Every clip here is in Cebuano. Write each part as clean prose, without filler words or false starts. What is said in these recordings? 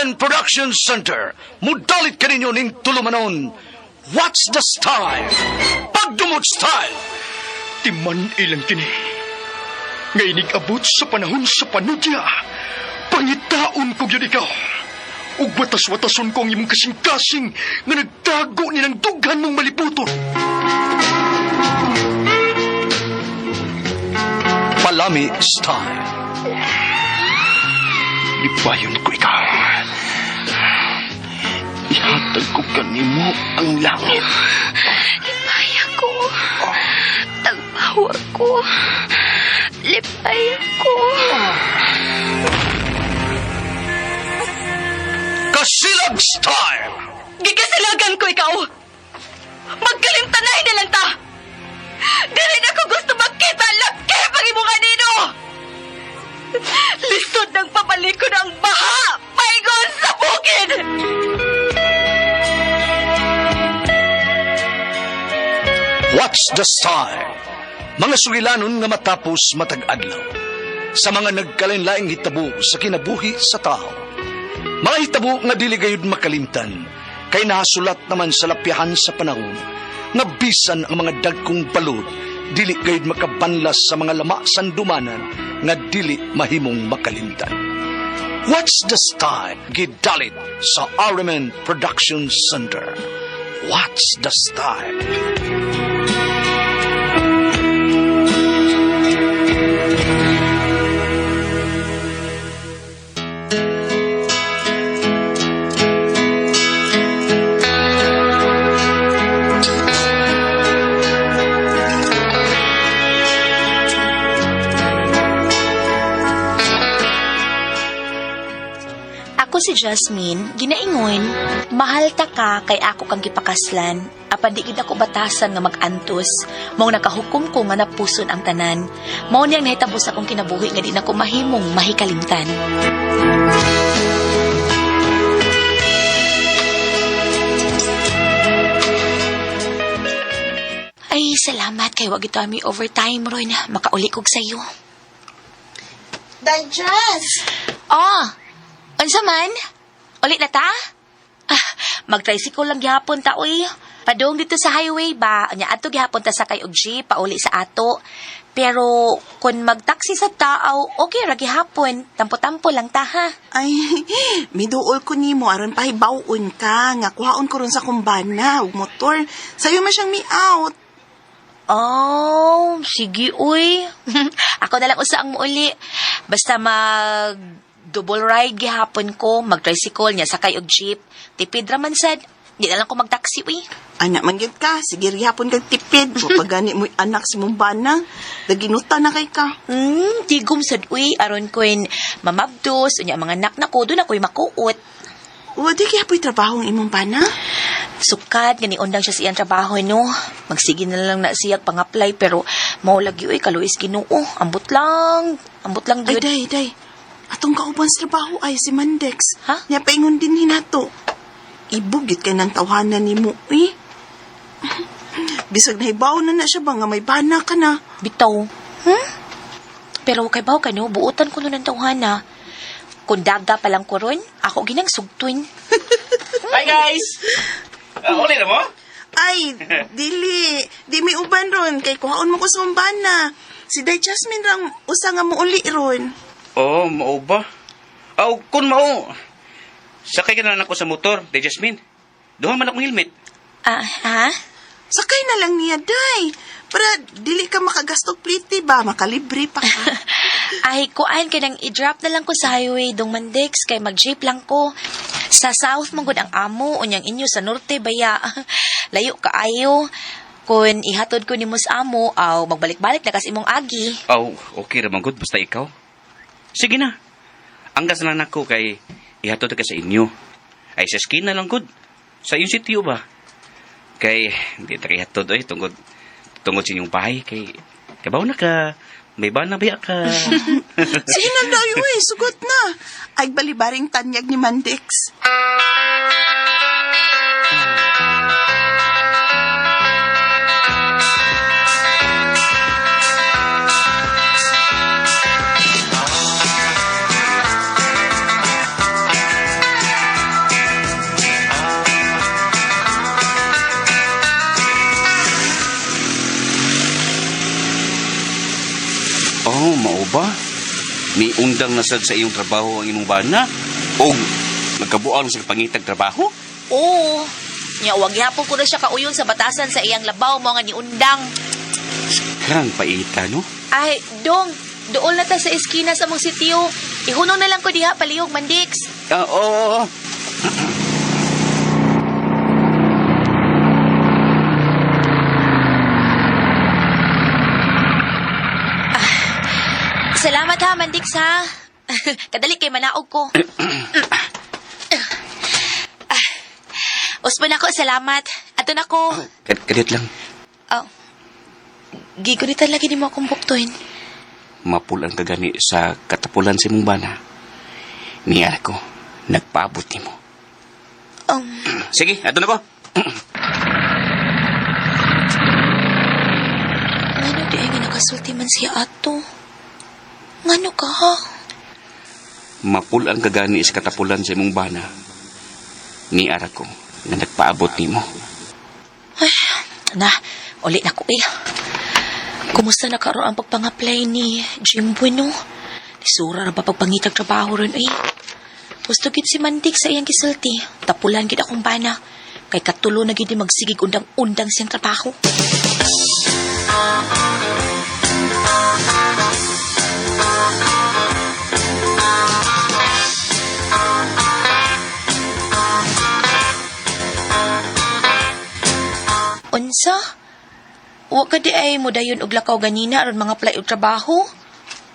RMN Production Center, mudalit kaninyo ning tulumanon. What's the style? Pagdumot style! Timan ilang kini. Nga inig-abot sa panahon sa panudya, pangitaon ko gyud ikaw. Ug watas-watason ko ang imong kasing-kasing nga nagtago ni ng dughan mong malibuton. Palami style. Lipayon ko ikaw. Ihatag ko kanimo ang langit. Lipay ako. Tagbawa ko. Lipay ako. Kasilag style! Gikasilagan ko ikaw. Magkalimtanay na lang ta. Dili na ko gusto magkita lakip ang imong anino. Lisod ng pabalikon ang baha. Paingon sa bukid. What's the style? Mga sugilanon nga matapos matag adlaw. Sa mga nagkalain-laing hitabo sa kinabuhi sa tao. Mga hitabo nga dili gayud makalimtan, kay nahasulat naman sa lapyahan sa panahon, nga bisan ang mga dagkong balod, dili gayud makabanlas sa mga lama sandumanan nga dili mahimong makalimtan. What's the style? Gidalit sa RMN Production Center. What's the style? Ako si Jasmine, ginaingon, mahal ta ka kay ako kang gipakaslan, apan di gid ako batasan nga mag-antos, mao nakahukom ko nga napuson ang tanan. Mao niyang nahitabo sa akong kinabuhi nga di nako mahimong mahikalimtan. Ay, salamat kay wag ito ami overtime ron. Makauli kog sayo. Digest! Oh, unsa man? Ulit na ta? Ah, mag-tricycle lang gihapon ta, uy. Padung dito sa highway ba? Nya adto gihapon ta sakay og jeep pauli sa ato. Pero kung magtaksi sa tao, okay ra gihapon. Tampo-tampo lang ta ha. Ay, miduol ko nimo aron pahibawon ka nga kuhaon ko ron sa kumbana ug motor. Sayo man siyang mi-out. Oh, sige uy. Ako na lang usa ang muuli. Basta mag double ride gihapon ko, mag-tricycle niya sakay og jeep. Tipid ra man sad. Di na lang ko magtaksi uy. Anak man gyud ka, sige gihapon kag tipid. Wa pa gani mo'y anak si mong bana. Daginuta na kay ka. Tigom sad uy aron kun mamabdos unya mga anak nako doon ako'y makuot. Wa di gihapoy trabaho ang imong bana. Sukad gani undang siya sa iyang trabaho no. Magsige na lang na siya pang-apply pero mao lagi uy kaluis Ginoo. Ambot lang Ay gyud. day day. Atong kauban sa trabaho ay si Mandex. Ha? Nya paingon din hinato. Ibog gyud kay nang tawhanan nimo eh. Bisag nahibaw na na siya ba nga may bana ka na. Bitaw. Pero kay baw ka no, buotan ko nun ang tawhana. Kung daga pa lang ko ron, ako ginang sugtuin. Hi guys! Uli na mo? Ay, dili. Di mi uban ron. Kay kuhaon mo ko sa umbana. Si Day Jasmine rang usa nga muuli ron. Oh, mao ba? Aw, kun mao. Sakay ka na lang ako sa motor, Day Jasmine. Duha man akong helmet. Ah, ha? Sakay na lang niya, Day. Para dili ka makagastog pliti ba? Makalibre pa ka. Ay, kuan ka nang i-drop na lang ko sa highway dong Mandex kay mag-jeep lang ko. Sa south man gud ang amo, unyang inyo sa norte baya. Layo kaayo. Kun ihatod ko nimo sa amo, aw magbalik-balik na kas imong agi. Aw, okay ra man gud basta ikaw. Sige na. Anggas na lang ako kay ihatod ka sa inyo. Ay sa skin na lang gud. Sa iyong sitio ba? Kay hindi ta ihatod oy tungod tungod sa inyong bahay kay kabaw na ka. May bana ba ka? Sige na daw eh. Sugot na. Ay, balibaring tanyag ni Mandex. Niundang na sad sa iyong trabaho ang imong bana o nagkabuang sa pangitag trabaho? Oo. Nya wag gihapon ko na siya kauyon sa batasan sa iyang labaw mo nga niundang. Karang paita, no? Ay, dong, dool na ta sa eskina sa mong sitio. Ihunong na lang ko diha palihog Mandiks. Ah, oo, oo, oo. Salamat ha, Mandiks ha. Kadali kay manaog ko. Ah, Usman ako, salamat. Ato na ko. Kadit lang. Oh. Gigunitan lagi nimo akong buktuin. Mapulan ka gani sa katapulan sa imong bana. Niya ko, nagpaabot nimo. Sige, ato na ko. Ngano di ay nga nakasulti man siya ato? Ngano ka ha? Mapulan ka gani sa katapulan sa imong bana. Niara ko nga nagpaabot nimo. Ay, na, uli na ko eh. Kumusta na karon ang pagpang-apply ni Jim Bueno? Nisura ra ba pagpangitag trabaho ron eh. Gusto gid si Mandik sa iyang gisulti. Tapulan gid akong bana. Kay katulo na gid ni magsigig undang-undang siyang trabaho. Unsa? Wa ka di ay mo dayon og lakaw ganina aron mga apply og trabaho?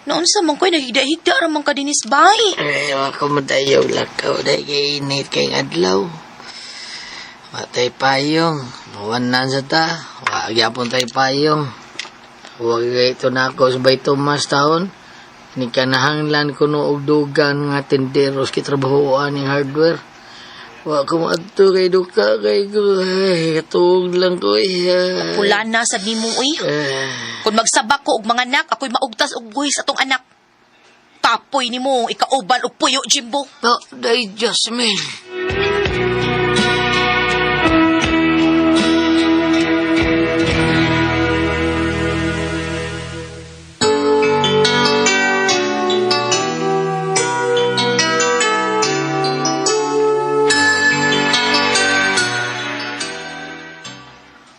Naunsa man ko'y naghigda-higda ra man ka dinis bay. Ay, ako madayaw lakaw dahil kay init kay adlaw. Wa tay payong, buwan na sa ta. Wa gyapon tay payong. Wa kay ito na ako sa Bay Tomas taon. Ni kanahanglan ko no og dugang nga tinderos kitrabahoan ning hardware. Wa ko maadto kay duka kay ko. Ay, katuog lang ko. Eh. Pula na sad nimo uy. Eh, Kung magsabak ko og mga anak, ako'y maugtas og buhis atong anak. Kapoy nimo, ikauban og puyo, Jimbo. Oh, day Jasmine.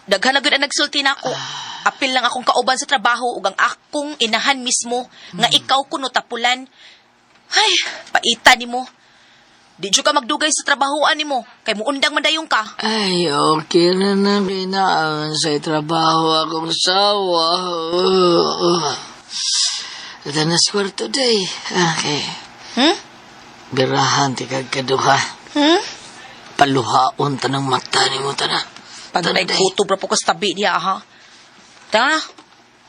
Daghan na gyud ang nagsulti nako. Apil lang akong kauban sa trabaho ug ang akong inahan mismo nga ikaw kuno tapulan. Ay, paita nimo. Di jud ka magdugay sa trabahoan nimo kay muundang man dayon ka. Ay, okay na na kinaan sa trabaho akong sawa. Ito na swerto day. Okay. Hmm? Birahan ti kag kaduha. Hmm? Paluhaon ta ng mata ni mo ta na. Pag Tanday. kutob ra po ka sa tabi diha ha. Ta,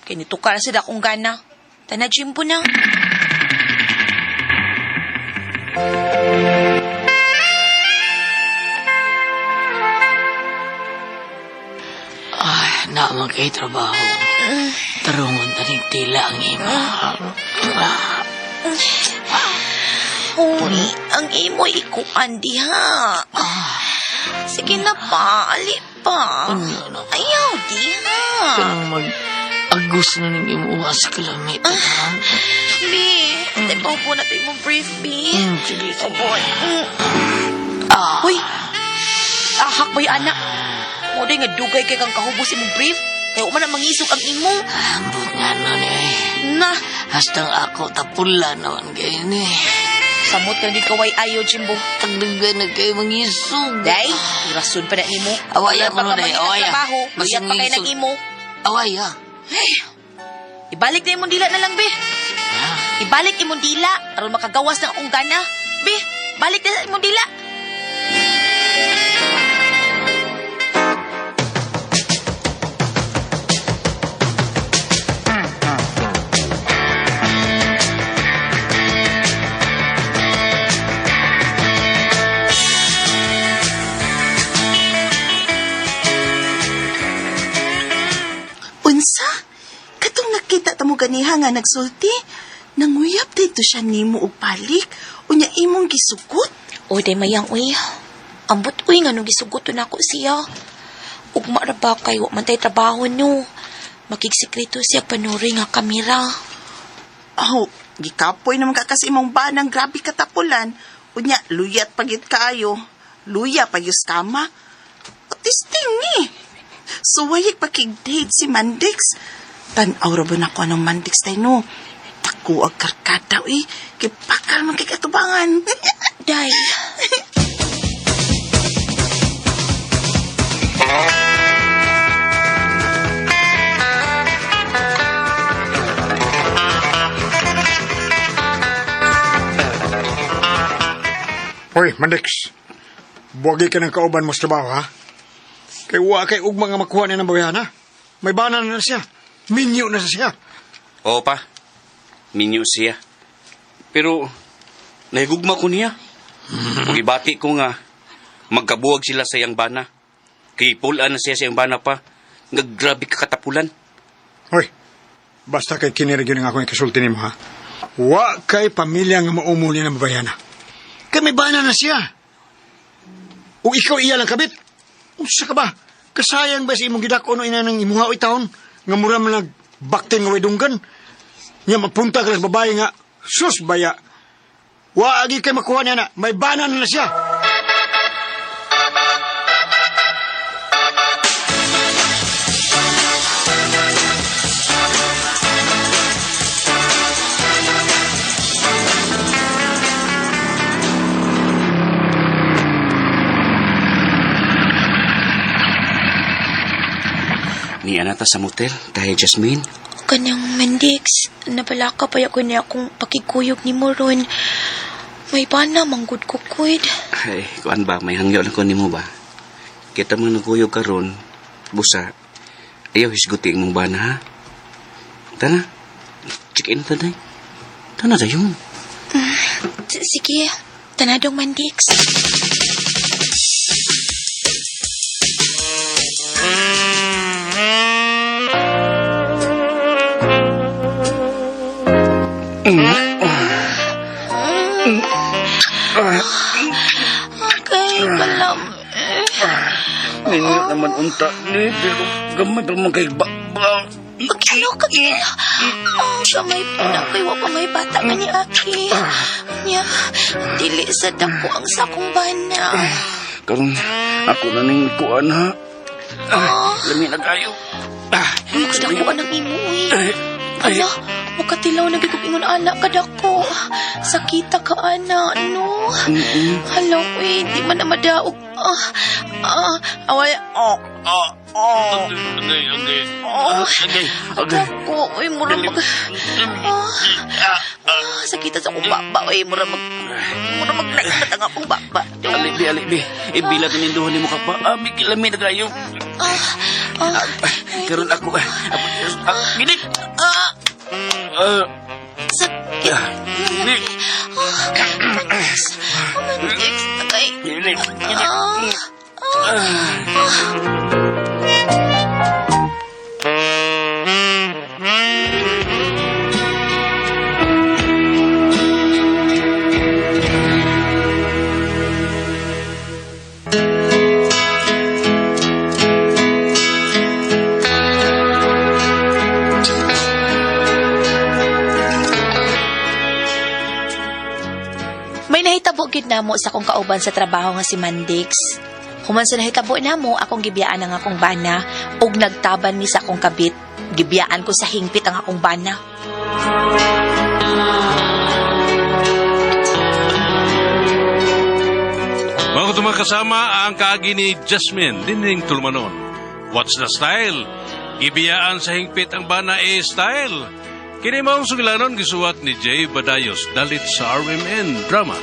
kay nituka na sila akong gana. Tana, Jimbo na. Ay, naman kay trabaho. Tarungon ta ning tila ang imo. Uy, ang imo ikuan diha. Sige na pa, ali pa. Ano na? Ayaw diha. Kanang mag agos na ning imo sa kalamit. Ah. Bi, mm. pa na to imong brief, Bi. Sige, sige. Oboy. Ah. Uy, ahak ba yung anak? Mo day nga dugay kay kang kahubos imong brief. Kay wa man na mangisog ang imo. Ambot nga nun eh. Na, Hastang ako tapula naman kayo ni. samot ka gid kaway ayo, Jimbo. Tagdagan na kayo mangisog. Day, rason pa na nimo. Awaya Wala ko pa no, ka day. mangitag Awaya. trabaho, Basing luyag pa kay mangisog. ng imo. Away ah. Ibalik na imong dila na lang, be. Ibalik imong dila aron makagawas ng akong gana. Be, balik na imong dila. Unsa? Katong nakita ta mo ganiha nga nagsulti, nanguyab dito siya nimo og balik, unya imong gisugot. Oy, day mayang uy. Ambot uy nga nung gisugot na ako siya. Ugma ra ba kay wa man tay trabaho no. Makigsikreto siya panuri nga kamera. Aw, Gikapoy naman ka kasi imong banang grabe katapulan. Unya, luyat pagit kaayo. Luya pa yus kama. Tisting ni. Suwayig pakig-date si Mandix. Tan-aw ra ba na ko anong Mandix tayo no? Tako ang karkada eh. Kipakal man kay katubangan. Day. Hoy, Mandix. Buwagi ka ng kauban mo sa trabaho, ha? Kay wa kay ugma nga makuha niya ng babayan, ha? May bana na siya. Minyo na siya. Oo pa. Minyo siya. Pero, nahigugma ko niya. Ug ibati ko nga, magkabuwag sila sa iyang bana. Kay pulaan na siya sa iyang bana pa. Nga grabe ka katapulan. Hoy, basta kay kinirigyo nga akong ikasulti nimo, ha? Wa kay pamilya nga maumo niya ng babayan, ha? Kay may bana na siya. O ikaw iya lang kabit. Unsa ka ba? Kasayang ba sa imong gidako no ina ng imuha o taon? Nga mura man nagbaktin nga way dunggan. Nga mapunta ka sa babae nga, sus baya. Wa agi kay makuha niya na, may bana na siya. Ni anata sa motel, dahil Jasmine. Kanyang Mandix, nabalaka pa ko niya akong pakigkuyog ni Moron. May bana, manggod ko kuid. Ay, kuan ba, may hangyo lang ko nimo ba? Kita man naguyog karon, busa. Ayaw hisguti imong bana ha. Tana, check in ta day. Tana dayon. Sige, tanadong Mandix. Okay, kalam. Ninyo naman unta ni, pero gamay pa man kay ba. Pagkilo ka Oh, gamay po na kay wa pa may bata ka ni Aki. Nya, dili sa dako ang sakong bana. Karon ako na ning kuan ha. Ah, Lami na kayo. Ah, dako ang imo eh. Ala, makatilaw na gigub ingon anak kadako. Sakita ka ana, no? Hala, uy, di man na madaog. Ah, ah, away, oh, oh, oh. Okay, okay. Oh, Okay, okay. dako, uy, mura mag... Ah, ah, sakita sa akong baba, uy, mura mag naipat ang akong baba. Alibi, alibi. Ibila tininduhan ni mo ka pa. Ah, lami na kayo. Ah, ah, Karon ako. Ah, ah, gini. ah, Ah, sakit. gini. Ah, Mandix, oh, Mandix, ay, Gini. ah, ah. May nahitabo gid namo sa akong kauban sa trabaho nga si Mandix. Human sa nahitabo namo, akong gibiyaan ang akong bana ug nagtaban mi sa akong kabit. Gibiyaan ko sa hingpit ang akong bana. Mga itong mga kasama ang kaagi ni Jasmine Dinding Tulmanon. What's the style? Gibiyaan sa hingpit ang bana e style. Kini maong sugilanon gisuwat ni Jay Badayos dalit sa RMN Drama.